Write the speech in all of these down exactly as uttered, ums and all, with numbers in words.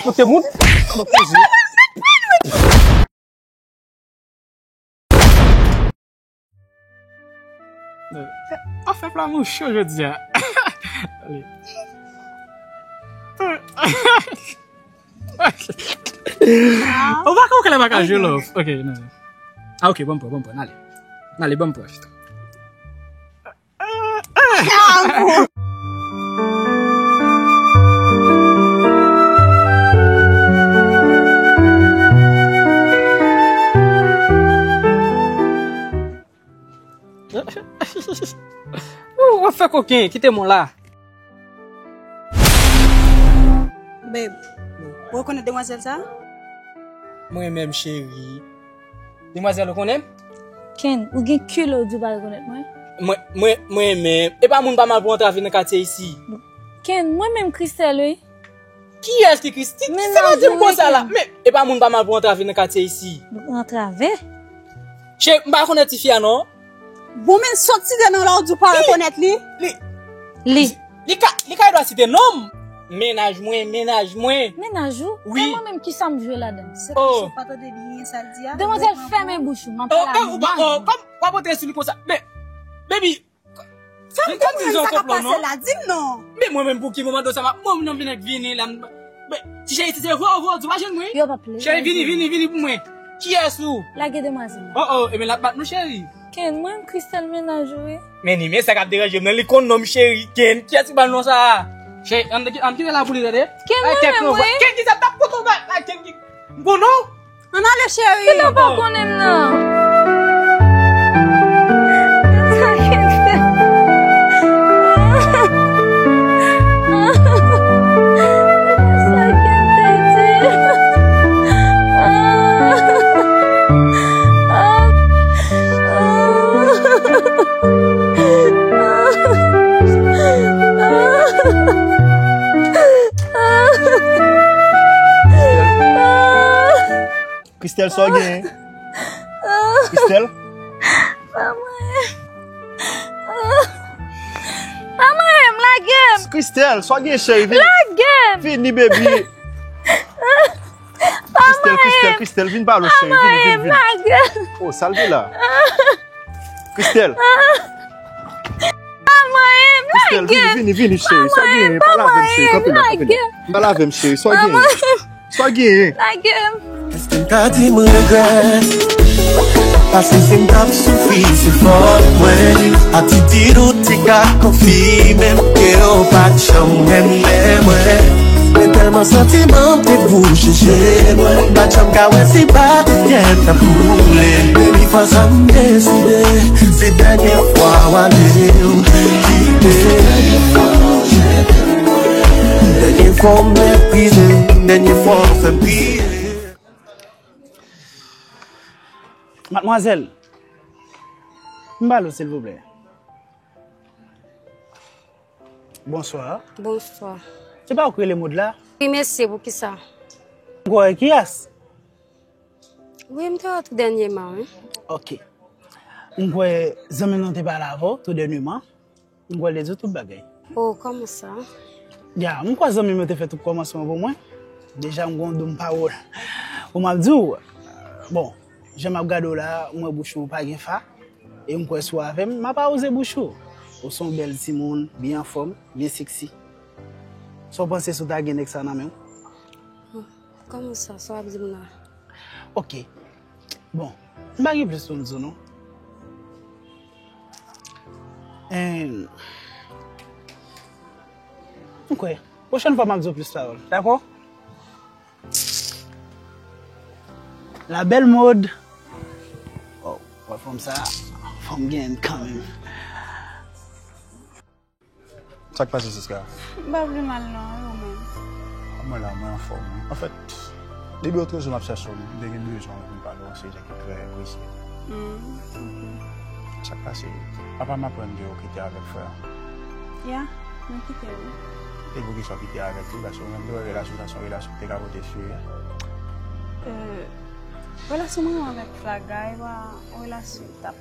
Kote moun? Anfèt, la mwen cho jodi a. Ou pa konn kèlè pa ka jwe love. Ok, non. Ah, ok, ban m pran, ban m pran, n ale. N ale, ban m pran. Ou, w ap fè koken, kite mwen la. Babe, ou rekonèt demwazèl sa? Mwen menm, cheri. Demwazèl, ou konnen m? Ken, ou gen kilè w di w pa rekonèt mwen? Mwen, mwen, mwen menm. E pa moun pa mal pou antrave nan katye isi. Ken, mwen menm Christelle, wi. Kiyès ki Christelle? Sa pa di m konsa la. Men, e pa moun pa mal pou antrave nan katye isi. Antrave? Cheri, m pa rekonèt tifi a, non. Bon, men sòt site non la, ou di w pa rekonèt li? Li. Li. Li ka, li ka gen dwa site non m. Mennaj mwen, mennaj mwen. Mennaj ou? Wi. E mwen menm, kisa m jwe ladan? Se pa, oh, se pa tande byen sa l di a. Demwazèl, fèmen bouch ou, m ap pale avè w. Oh, oh, oh, kòm w ap antre sou li konsa. Men, baby, fè m konprann sa k ap pase la, di m non. Men mwen menm, pou ki moman do sa m ap, mwen menm vin ak vini la, m, men, ti cheri, si se vre, vre, di w pa jwenn mwen. Yo pa plede. Cheri, vini, vini, vini pou mwen. Kiyès ou? Lage demwazèl la. Oh, oh, ebyen l ap bat nou, cheri. Ken, mwen, Christelle mennaj ou, wi. Men ni, men sa k ap deranje m nan, li konn non m, cheri. Ken, kiyès ki ba l non sa a? Cheri, ann, ann kite l la pou li, tande. Ken, mwen menm, wi. Ken, kisa t ap kote w ba, la, Ken, ki, m konn non? Ann ale, cheri. Kite w pa konnen m nan. Christelle, sa w genyen? Christelle? Pa mwen. Pa mwen, lage m. Christelle, sa w genyen, cheri? Vini. Lage m. Vini, baby. Pa Christelle, mwen. Christelle, Christelle, vin pale w, cheri. Vini, vini, vini. Lage m. Oh, sa l gen la? Christelle. Pa mwen, Christelle, vini, lage m. Vini, vini, cheri. Sa w genyen? Pale avè m, cheri. Kanpe la, kanpe la. Pale avè m, cheri. Sa w genyen? Sa w genyen? Lage m. Èske m ka di m regrèt? Paske si m t ap soufri, se fòt mwen. Atitid ou te ka konfime m ke w pa t janm renmen mwen. Men tèlman santiman m te bouche je mwen, m pa t janm ka wè si batri a t ap boule. Baby, fwa sa m deside, se dènye fwa w ale, w kite. Dènye fwa w meprize m, dènye fwa w fè m kriye. Madmwazèl, m pale w, silvouplè. Bonswa. Bonswa. Se pa ou k rele Maud la? Wi, mesye, poukisa? Ou kwè kiyès? Wi, m te wè tou dènyèman, wi. Ok. M kwè zanmi nou te pale avè w tou dènyèman. M kwè l te di w tout bagay. Oh, kòman sa? Ya, m kwè zanmi m yo te fè tout kòmansman pou mwen. Deja, m gen yon dòm pawòl. Bon, m ap di w, bon, jan m ap gade w la, m wè bouch ou pa gen fa. E m kwè si w avè m, m ap awoze bouch ou. Ou se yon bèl timoun, byen anfòm, byen seksi. Sa w panse si w ta gen nèg sa nan men w? Kòman sa? Sa w ap di m la? Ok. Bon, m pa gen plis pou m di w non. Em, m kwè, pwochèn fwa m ap di w plis pawòl, dakò? La belle Maud. Oh, wè fanm sa, fanm gen kanmenm. Sa k pase, Siska? M pa pi mal non, e ou menm? Mwen la, mwen anfòm, wi. Anfèt, depi otrejou m ap chèche w, m te gen bezwen pou m pale w, se jan ki trè presye. Hmm, ok. Sa k pase? Papa m aprann ke w kite avèk frè an. Ya, mwen kite l, wi. E poukisa w kite avèk li? Paske ou menm te wè relasyon sa se yon relasyon ki te ka pote fwi, wi. Euh, relasyon mwen avèk Flaga, e pa yon relasyon k t ap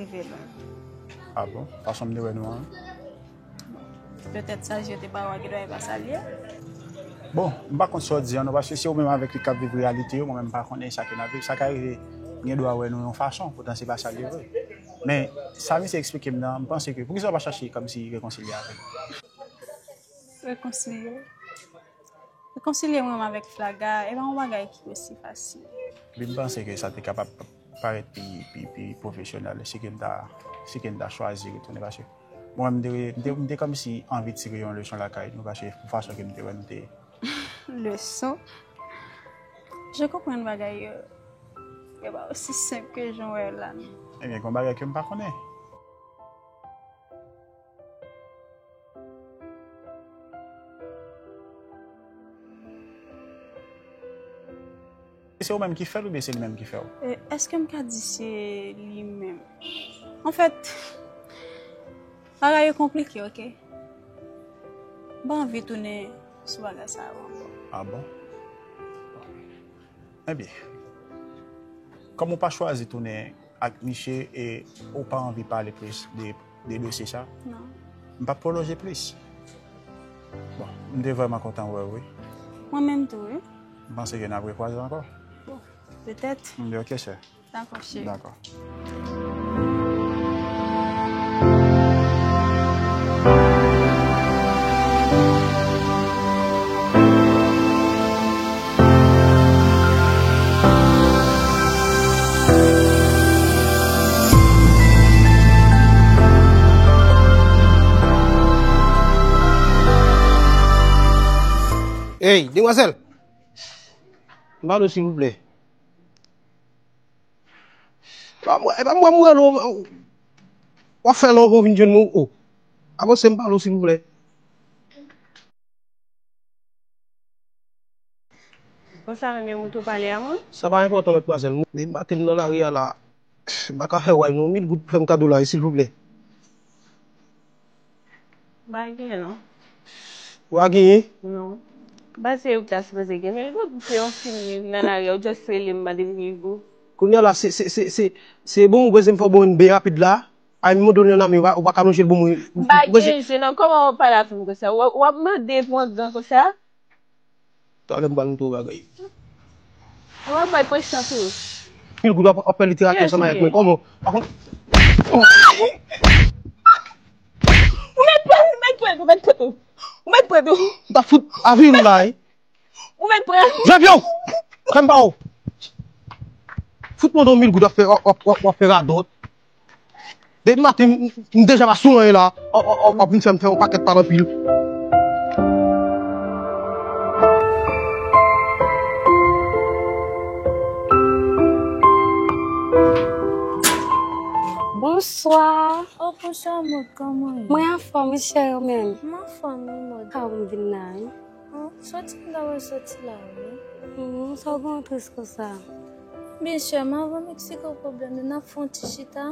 rive lwen. Ah bon? Fason m te wè nou an? Petèt sa je te pa wè ki dwa e pa sa l ye. Bon, m pa konn sa w di an non, paske se ou menm avèk li k ap viv reyalite yo, mwen menm m pa konnen sa ke n ap viv. Sa ka rive, m gen dwa wè nou yon fason, poutan se pa sa l ye vre. Men, sa misye eksplike m nan, m panse ke, poukisa w pa chache kòmsi rekonsilye avè l? Rekonsilye? Rekonsilye mwen menm avèk Flaga, e pa yon bagay ki osi fasil. Epi m panse ke sa te kapab parèt pi, pi, pi pwofesyonèl si ke n ta, si ke n ta chwazi retounen, paske mwen, m te, m te, m te kòmsi anvi tire yon leson lakay nou, paske pou fason ke m te wè, m te Leson? Je konprann bagay yo, yo pa osi senp ke jan w wè yo la non. Ebyen, gen yon bagay ke m pa konnen. Se ou menm ki fè l oubyen se li menm ki fè w? E, èske m ka di se li menm? Anfèt, bagay yo konplike, oke? M pa anvi tounen sou bagay sa yo ankò. Ah bon? Ebyen, kòm ou pa chwazi tounen ak misye e ou pa anvi pale plis de, de dosye sa, non, m p ap pwolonje plis. Bon, m te vrèman kontan wè w, wi. Mwen menm tou, wi. M panse ke n ap rekwaze ankò. Bon, petèt. M di ok, sè. Dakò, cheri. Dakò. Ey, demwazèl! Ba nou, silvouplè. E pa mwen, e pa mwen, mwen, w ap fè lè w vin jwenn mwen, o. Avanse, m pale w, silvouplè. Konsa menm, yo moute w pale a mwen? Sa pa enpòtan, madmwazèl. Depi maten m nan lari a la, m pa ka fè w ay non, mil goud pou fè m kado la, silvouplè. M pa genyen non. Ou pa genyen? Non. M pa se ou ki ta sipoze gen, men ou se yon fi m nan lari a, ou just rele m mande m mil goud. Kounye a la, se, se, se, se, se bon, ou bezwen m fè w bon byen rapid la. Ay, m mande w nan men, ou pa, ou pa ka lonje l bon mwen. M pa genyen, non, kòman w ap pale avè m konsa? W ap, w ap mande pou yon gran konsa? Talè m pral montre w bagay. Ou ap bay presyon tou. Mil goud w ap, w ap fè literati ansanm avèk mwen. Kòman? Pa konn. Ou mèt pran, ou mèt pran, ou mèt pran tou. Ou mèt pran tou. M ta fout avi nou la, wi. Ou mèt pran. Janvye! Kè m pa w. Fout mande w mil goud w ap fè, w ap, w ap, w ap fè radòt. Depi maten, m, m deja pa sou anyen la. W ap, w ap, w ap vin fè m fè yon pakèt pale anpil. Bonswa. Oh, bonswa, Maud, kòman w ye? Mwen anfòm, wi, cheri, ou menm? M anfòm, wi, Maud. Kòman w vin la, wi? An, sòti m ta pral sòti la, wi. Hmm, sa w gen w tris konsa? Byen, sè m, avan m eksplike w pwoblèm nan, n ap fè yon ti chita.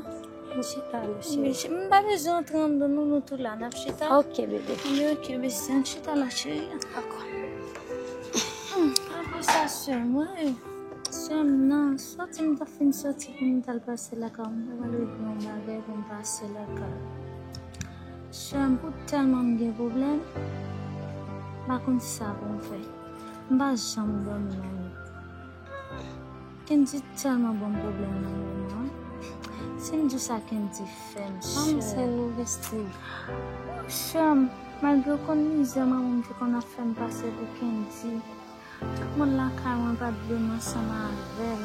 Yon chita, wi, cheri. Byen, chè, m pa bezwen antre anndan, non, nou tou la, n ap chita. Ok, bebe. Byen, ok, bebe, ann chita la, cheri. Dakò. Hmm, apre sa, sè m, wi. Sè m, nan, sòti m ta fin sòti pou m t al pase lakay ou, m ta pral regle yon bagay pou m pase lakay ou. Sè m, pou tèlman m gen pwoblèm, m pa konn sa pou m fè. M pa janm dòmi lannwit. Kendy tèlman ban m pwoblèm nan moman an. Si m di w sa Kendy fè m, chè. Manman, se nou, besti. Chè m, malgre w konn mizè manman m te konn ap fè m pase pou Kendy, tout moun lakay mwen pa t vle m ansanm avè l.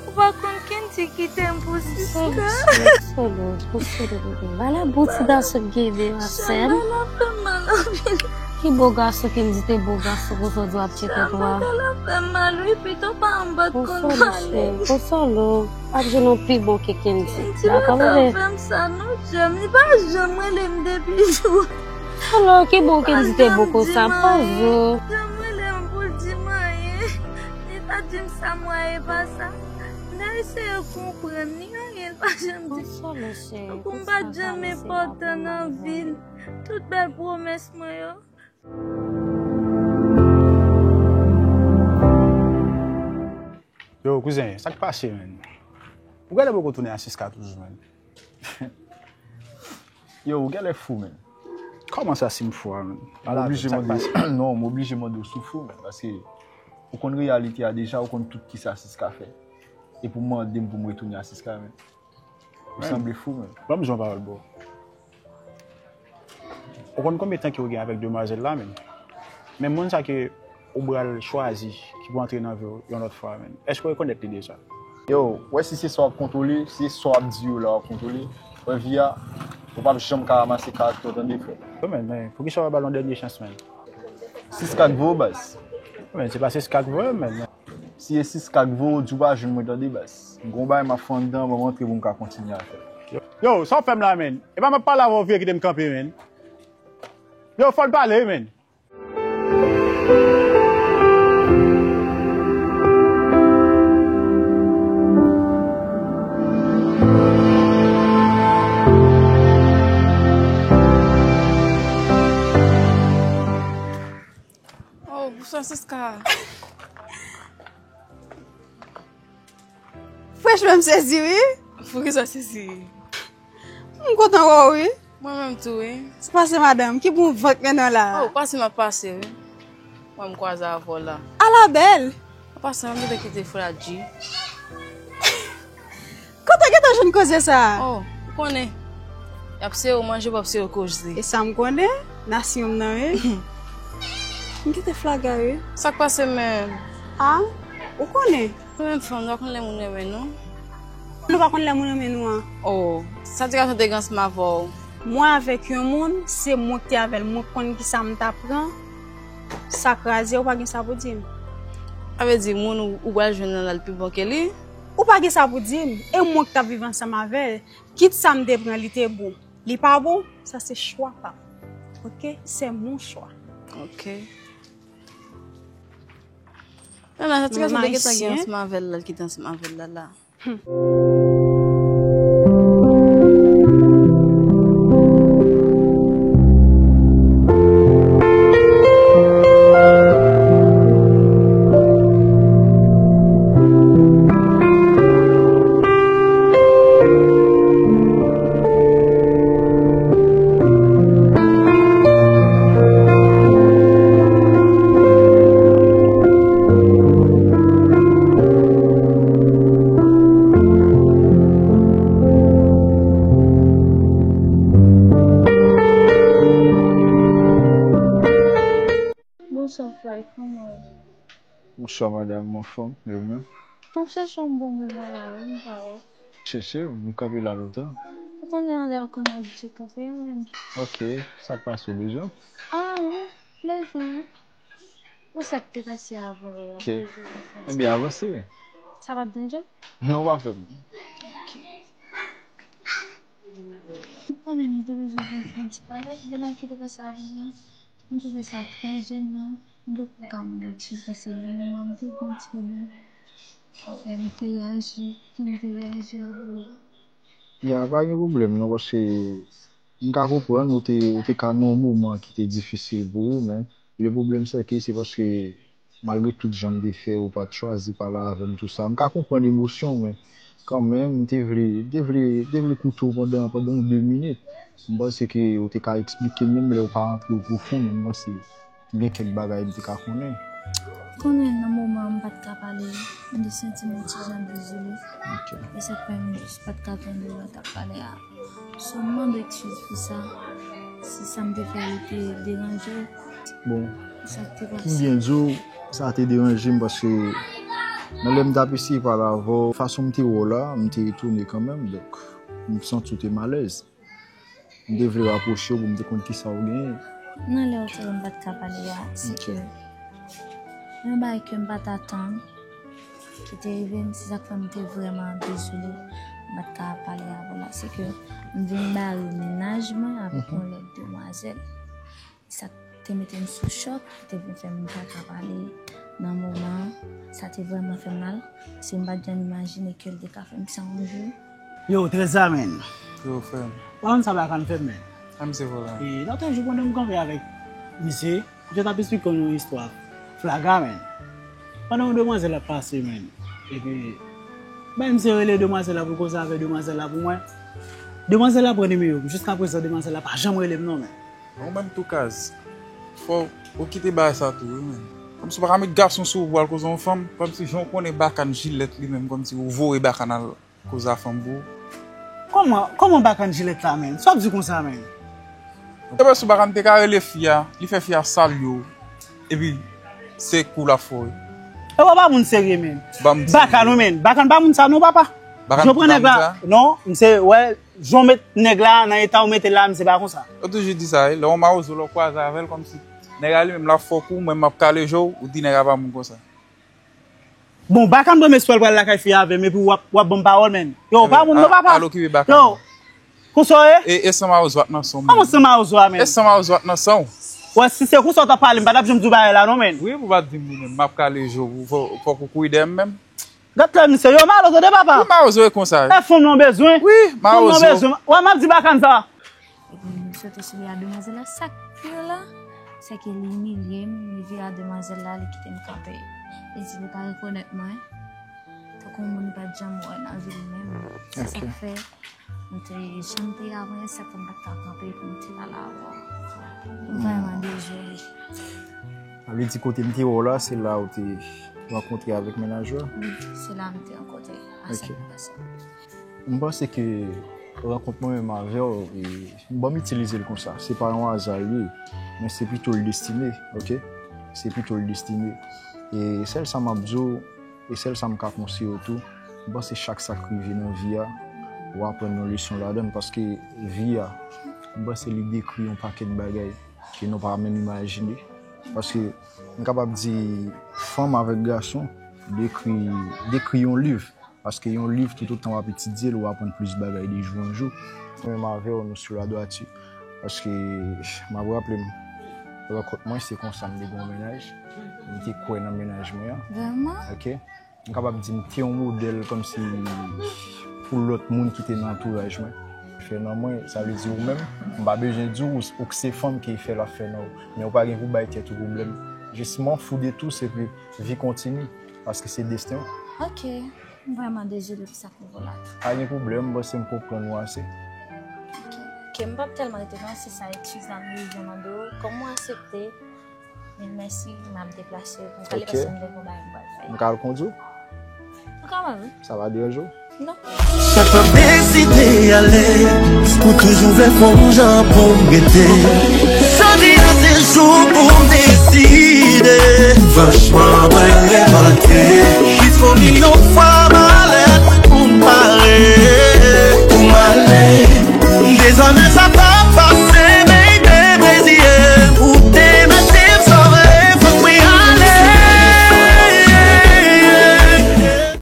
Ou pa konn Kendy kite m pou Siska. Konsole, konsole, konsole, bebe. Ba la bon ti gason k gen de la sèn. Shanna, la fè m mal anpil. Ki bo gason Kendy te bo gason konsa w di w ap tcheke twa? Shanna, la fè m mal, wi, pito pa m pa t konn pale. Konsole, cheri, konsole. Ap jwenn yon pi bon ke Kendy. Kendy pa ta fè m sa non, Jam. Li pa janm rele m depi jou. Alò, ki bon Kendy te bo konsa? Poze w. Li pa janm rele m pou l di m anyen. Li pa di m sa m wè e pa sa. M ta eseye konprann li, anyen li pa janm di m. Konsole, cheri. Tankou m pa t janm enpòtan nan vi l. Tout bèl pwomès mwen yo. Yo, kouzen, sa k pase, menn? Ou genlè poko tounen a Siska toujou, menn. Yo, ou genlè fou, menn. Kòman sa si m fou a, menn? M oblije mande, non, m oblije mande w si w fou, menn, paske ou konn reyalite a deja, ou konn tout kisa Siska fè. Epi w mande m pou m retounen a Siska, menn. Ou sanble fou, menn. Ban m di yon pawòl, bro. Ou konn konbyen tan ke w gen avèk demwazèl la, menn? Men moun sa ke ou pral chwazi, ki pou antre nan vi w yon lòt fwa, menn, èske w rekonèt li deja? Yo, wè si se sa w ap kontwole, si se sa w ap di yo la w ap kontwole, wè vi a, ou p ap janm ka ranmase karaktè w, tande, frè. Yo, menn, men, poukisa w pa ba l yon dènye chans, menn? Siska k voye w, baz. Yo, menn, se pa Siska k voye m, menn. Si e Siska k voye w, di w pa jwenn mwen, tande, baz. M gen yon bagay m ap fè anndan, ban m antre pou m ka kontinye avè l. Yo, sa w fè m la, menn? E pa m ap pale avè w, vire kite m kanpe, menn. Yo, fò l pale, wi, menn. Oh, bonswa, Siska. Franchman, m sezi, wi. Poukisa w sezi? M kontan wè w, wi. Mwen menm tou, wi. Sa pase, madanm? Ki bon vant mennen w la a? Oh, pase m ap pase, wi. Mwen, m kwaze avè w la. Ala bèl! An pasan, m gentan kite Fradji. Kote w gentan jwenn koze sa a? Oh, ou konnen. Y ap sere w manje, w ap sere w koze. E sa m konnen, nasyon m nan, wi. M kite Flaga, wi. Sa k pase menm? A, ou konnen. Ou menm fanm, nou pa konn lè moun renmen nou. Nou pa konn lè moun renmen nou an. Oh, sa ti gason te gen ansanm avè w? Mwen avèk yon moun, se mwen ki te avè l. Mwen konn ki sa m ta pran. Sa kraze, ou pa gen sa pou di m. Sa vle di moun ou, ou pral jwenn nan la, l pi bon ke li? Ou pa gen sa pou di m. E mwen ki t ap viv ansanm avè l. Kit sa m te pran, li te bon. Li pa bon, sa se chwa pa m. Oke? Se mon chwa. Oke. Nan, nan, sa ti gason te gentan gen ansanm avè l la, l kite ansanm avè l la, la. Hmm. Bonswa, Fly, kòman w ye? Bonswa, madanm, m anfòm, e ou menm? M ap chèche yon bon bagay la, wi, m pa wè. Chèche, m kanpe la lontan. Ou konnen anlè w konn abitye kanpe, wi. Oke, sa k pase, w bezwen m? A, wi, bezwen. Ou sa k te pase avan la. Oke. Ebyen, avanse, wi. Sa p ap danje? Non, pa fè m. Oke. Ou konnen m te bezwen fè yon ti pale, de la ki te pase avan la. M twouve sa trè jenan. M poko ka mande w ki pase nan moman m te gen yon ti pwoblèm. Fè m te reyaji, m te reyaji avè w. Ya, pa gen pwoblèm non, paske m ka konprann ou te, ou te ka nan yon moman ki te difisil pou ou, men le pwoblèm se ke se paske malgre tout jan m te fè, ou pa t chwazi pale avè m, tou sa. M ka konprann emosyon w, men kanmenm, m te vle, m te vle, m te vle koute w pandan, pandan yon de minit. M panse ke ou te ka eksplike m, menm lè ou pa rantre o pwofon, men m panse gen kèk bagay m te ka konnen. Konnen nan moman an, m pa t ka pale, m te santi m yon ti jan dezole. Ok. E sa k fè m jis pa t ka tande lè w t ap pale a. So, m mande w ekskiz pou sa, si sa m te fè yo te deranje w. Bon, pou sa k te pase. Pou byen di w, sa te deranje m paske nan lè m t ap eseye pale avè w, fason m te wè w la, m te etone kanmenm, donk, m santi w te malèz. M te vle rapwoche w pou m te konn kisa w genyen. Nan lè w te wè m pa t ka pale a, se ke yon bagay ke m pa t atann ki te rive m, se sa k fè m te vrèman dezole m pa t ka pale avè w la. Se ke m vin bare mennaj mwen avèk yon lòt demwazèl. Sa te mete m sou chòk, ki te vin fè m pa ka pale nan moman an. Sa te vrèman fè m mal, paske m pa t janm imajine ke l te ka fè m sa yon jou. Yo, Trèzamèn. Yo, frè m. Ou konn sa bagay la fè m, men. Sa misye fè w la? E, lòt jou, pandan m kanpe avèk misye, misye t ap esplike m yon istwa Flaga, men. Pandan yon demwazèl ap pase, men. Epi, bay misye rele demwazèl la pou l koze avè demwazèl la pou mwen. Demwazèl la pran nimewo m. Jiskaprezan, demwazèl la pa janm rele m, non, men. Ou menm tou Kaz, fò ou kite bagay sa tou wi menn. Kòmsi ou pa ka met gason sou ou pou al koze yon fanm, kòmsi jan w konnen Bakan Jilèt li menm, kòmsi ou voye Bakan al koze a fanm pou ou. Kòman, kòman Bakan Jilèt la menn? Sa w ap di konsa menn? Epi sou Bakan te ka rele fi a, li fè fi a salye w, epi se kou l ap fè w. E w pa moun serye menn. Bakan wi menn, Bakan pa moun sa non papa. Jan w pran nèg la, non, m se wè, jan w met nèg la nan eta w mete l la, m se pa konsa. Yo toujou di sa wi, lè yon mawozo lè w kwaze avè l kòmsi nèg la li menm l ap fè w kou, mwen m ap kale je w, ou di nèg la pa moun konsa. Bon, Bakan pran meswèl pral lakay fi a avè m epi w ap, w ap ban m pawòl menn. Yo, w pa moun non papa. Al okipe Bakan. Yo, konsa w ye? E, e san mawozo a t nan san w menn. Kòman san mawozo a menn? E san mawozo a t nan san w. Wè, si se konsa w t ap pale, m pa t ap janm di w bagay la non menn. Wi, pou w pa t di m wi menm, m ap kale je w, fò, fòk ou kouri dèyè m menm. Gad tèt misye, yo, mawozo de papa. Wi, mawozo e konsa. E fanm nan bezwen. Wi, mawozo. Fanm nan bezwen. Wè, m ap di Bakan sa. Epi m swete souri a demwazèl la, sa k pi la, se ke li imilye m, li vire a demwazèl la, li kite m kanpe. Li di li pa rekonèt mwen. Tankou yon moun li pa t janm wè nan vi l menm. Se sa k fè m te, jan m te ye avan yè, se sa k fè m pa t ka kanpe pou m te pale avè w. M vrèman dezole. Sa vle di kote m te wè w la, se la ou te rankontre avèk mennaj ou a? Wi, se la m te rankontre a sèt mwa pase. M panse ke rankont mwen menm avè w, e, ban m itilize l konsa. Se pa yon aza l ye, men se pito l destine, oke? Se pito l destine. E sèl sa m ap di w, e sèl sa m ka konseye w tou, m panse chak sa k rive nan vi a, w aprann yon leson ladan l, paske vi a, m panse li dekri yon pakèt bagay ke nou pa menm imajine. Paske m kapab di fanm avèk gason dekri, dekri yon liv. Paske yon liv, toutotan w ap etidye l, ou aprann plis bagay de jou an jou. Mwen menm avè w, nou sou ladwati. Paske m ap raple m, rankont mwen, se konsa m te gen yon mennaj. M te kwè nan mennaj mwen an. Vrèman? Oke. M kapab di m te yon modèl kòmsi pou lòt moun ki te nan antouraj mwen. Fè nan mwen, sa vle di ou menm, m pa bezwen di w, ou k se fanm ke fè l ap fè nan ou. Men ou pa gen pou bay tèt ou pwoblèm. Je m'en fous de tout, se ke vi kontini, paske se desten w. Oke. M vrèman dezole pou sa k rive w la. Pa gen pwoblèm, m panse m konprann ou ase. Oke. Oke, m p ap tèlman rete non, se sa eskiz la m bezwen mande w. Kòm ou aksepte, mil mèsi, m ap deplase. M prale paske m gen yon bagay m pral fè. M ka al kondui w? Ou kapab wi. Sa pa deranje w? Non. Sa k ap deside ale, ou toujou vle fè yon jan pou m rete. Jodi a se jou pou m deside. Franchman, mwen remake. Plis fò milyon fwa,